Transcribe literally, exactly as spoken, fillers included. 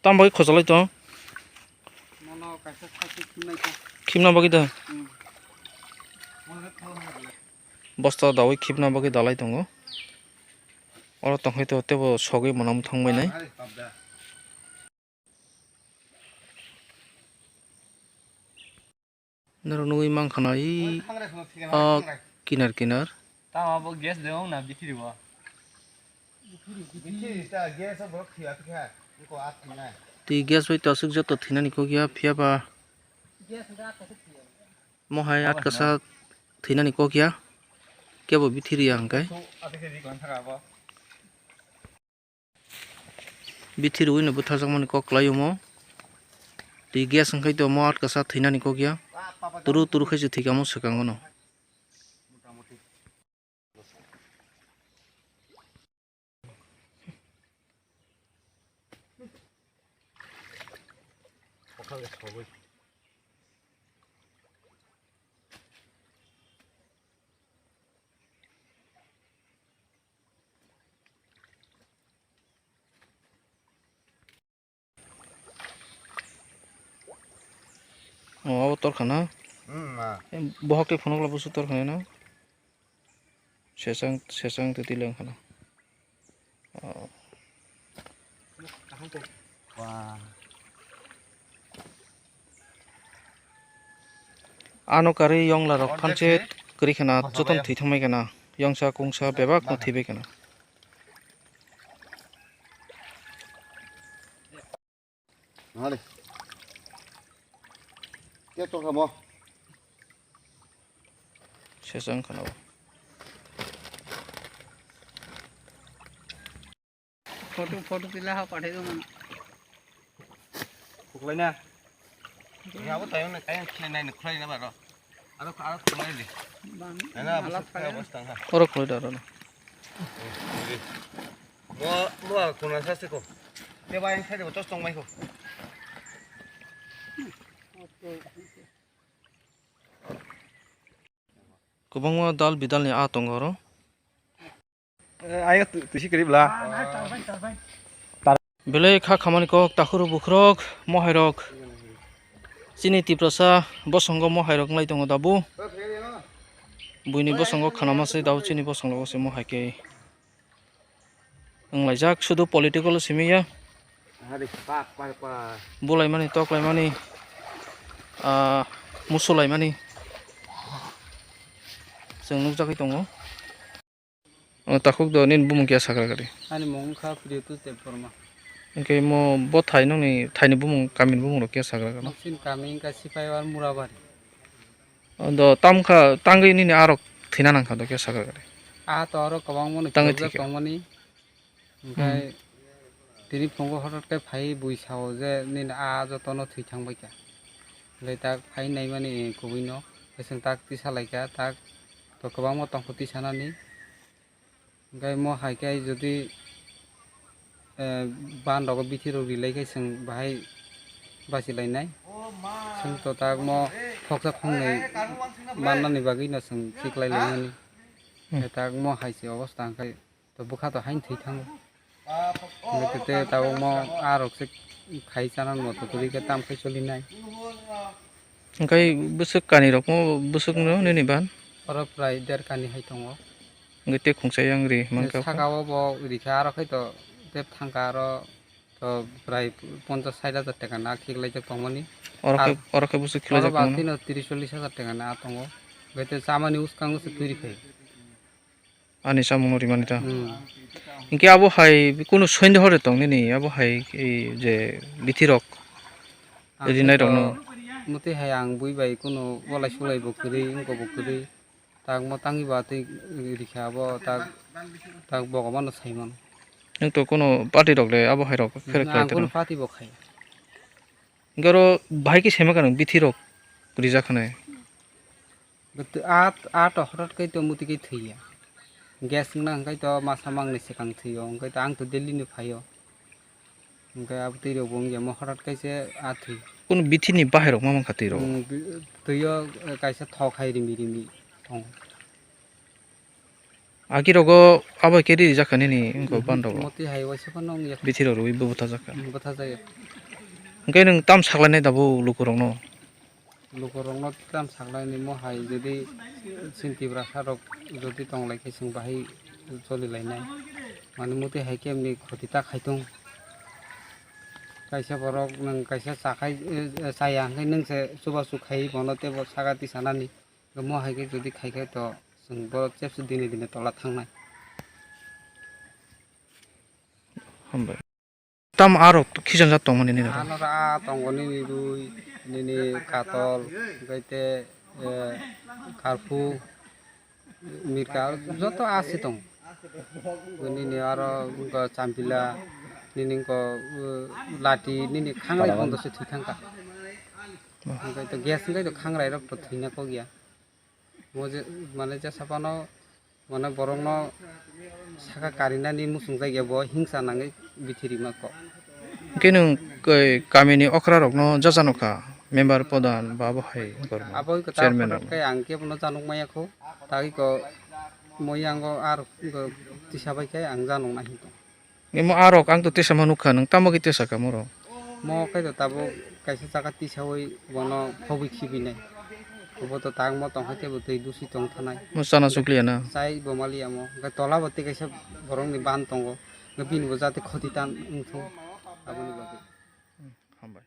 Tam bagwi khojalai tong? Nono kaisa side khimnai kha. Khimna bagwi da? Hmm. Bosta dawi khimna bagwi dalai tongo. Oro tongkhe to tebo sogwi mwnam thangbai nai. Norok nugwi mankha na i o kinar kinar. Tamo abo gas de wng na bithiri bo. Bithiri ta gas o borok thwi athikha, eko athwinai. Twi gas bai to aswk joto thwinani kok ya, phiya ba mohai atkasa thwinani kok ya, kebo bithiri ya hwnkhe. Bithir wino butharjakmani kok kwlai omo. Twi gas wngkhai to omo atkasa thwinani kok ya. Turu turu khai se thwikha omo swkango no. O, abo torkha na? Hmm, ma. Em, bohok tei phunukla busu torkha na? Sesang, sesang twi twi leng khana. O. Wa. Ano karwi yongla rok phanche kwrwi khana, jotono thwi thangbai khana, yongsa kungsa bebak no thwibai khana. Nari. Ke to kamo? Sesang khana. Photo, photo pila ha pathai do man. Khuklai na. Ni abo tayong na, tayong khlai nai, khlai na baro. Aro, aro khuklai di. Bang, na, na, abo alap sukha kare. Abo stang ha. Oro khlai da, oro na. Mo, mo a kuna sa se ko. Te ba yang sai de, tos tong mai ko. Kwbangma dal bidal ni a tongo oro. Ayo tu, tu si keribla. Belai kha khamani kok takhurok bukhurok mohairok. Chini Tiprasa bosongo mohairok wngwi tongo dabu. Buini bosongo khanama se dabu chini bosongo se mohai khe wnglaijak sudu political simi ya. Bulaimani, toklaimani, ah, musulaimani chwng nukjagwi tongo. O takhuk do nini bumung khe sakra kari? Ani mung wngkha Priyoto Debbarma. Hwnkhe mo bo thai nokni thaini bumung, kamini bumung rok khe sakra kari? Noksin kami wngkha Sipaiwar Murabari. O do tamkha tangwi nini arok thwina nangkha do khe sakra kari? A to aro kwbangma no tangwi thwijak thwikha tongmani. Hwnkhe hmm. Tini phungo hotot khe phai bui sao je nini a jotono thwi thangbaikha. Hwnkhe tak phai naimani kubui no, hwnkhe chwng tak tisa laikha, tak to kwbangma tongkha tisanani. Hwnkhe mo hai khe jodi, eh, ban rogo bithi rok rilai khe chwng bahai bachi lainai. Chwng to tak mo khoksa khoknwi mannani bagwi no chwng chiklai lainani. Hmm. Hwnkhe tak mo hai se obostha hwnkhe. To bwkha to haino thwi thango. Hwnkhe tei tabukmo a rok se khai chana moto kwrwi khe tam khai cholinai. Hwnkhe bwswk kani rokmo bwswkno nini ban? Oro prai der kani hai tongo. Hwnkhe tei khungsa yang ri mankha. Saka o bo rikha aro khai to tei thangka aro to prai ponchas sait hajar taka na khiklaijak tongmani. Oro khe, aro oro khe bwswk oro khilaijak ba tongmani? Tino tris chollis hajar taka na tongo. Hwnkhe tei chamani uskango se twi rikha. Ani samung no rimani ta. Hmm. Hinkhe abo hai kunu sondeho de tong nini, abo hai ei je bithi rok rinai rok no. Muti hai ang bui bai kunu walai sulai bo kwrwi, wngkok bo kwrwi. Tak mo tangi ba twi rikha abo tak, tak bogo mano sai mano. Nwng to kuno party rok le abo hai rok khe khlai Ang kuno tongma. Party bo khai. Garo bahai khe sema kanang bithi rok rijak khanai. But at, at hothat kai to muti kai thwiya. Gas wngna hwnkhe to masa mangni swkang thwiyo, hwnkhe to ang to Delhi ni phaio. Hwnkhe abo twi rok bo wngya mo hothat kai se a thwi. Kuno bithi ni bahai rok ma mankha twi rok? Mm, bi-, twiyo, eh, kaisa thok hai rimi rimi tongo. Agi rogo abo khe rijak kha nini wngkha ban rogo. Moti hai waisa phano wngya. Bithi rok rwi bo bwtha jak kha. Mm, bwtha jaya. Hwnkhe nwng tam saklainai dabo lukurokno? Lukurokno tam saklainai mo hai jodi chini Tiprasa rok jodi tonglai khe chwng bahai choli lainai. Mane moti hai khe emni khoti ta khai tong. Kaisa borok nwng kaisa chakhai, eh, chaya hwnkhe nwng se chubachu khai bono teibo saka tisanani. Mo hai khe jodi khai khe to chwng borok chepsa dine dine tola thangnai. Hambai. Tam arok khichang jat tongmani nini rok? Ano ra tongo nini rwi, nini katol, hwnkhe te, eh, karphu, mirka, joto asi tong. Nini aro wngkha champila, nini wngkha, eh, lati, nini khangrai bondo se thwi thangkha. Hwnkhe to gas wngkhe to khangrai rok to thwina kok ya. Mo je, mane jesa phano, mane borokno saka karinani muchungjak ya bo hingsa nangwi bithi rima kok. Hwnkhe nwng, eh, kamini okra rokno jaja nukha, member, pradhan ba abo hai gorma, Abo iko ta chairman photo rokno. Khe ang kebono januk maya kho, tagwi ko mo yango ar ko tisa bai khe ang januk nai hinto. Imo arok ang to tesa ma nukha, nwng tamo khe tesa kha moro? Mo khe to tabuk kaisa jaga tisaui bono phobwi khibinai. Obo to tangmo tongkha tei bo twi dusi tong thanai. Mo chana chukliya na? Chai bo maliya mo. Hwnkhe tola bo tei kaisa borokni ban tongo. Hwnkhe bini bo jate khoti tan wngthung aboni bagwi. Hambai.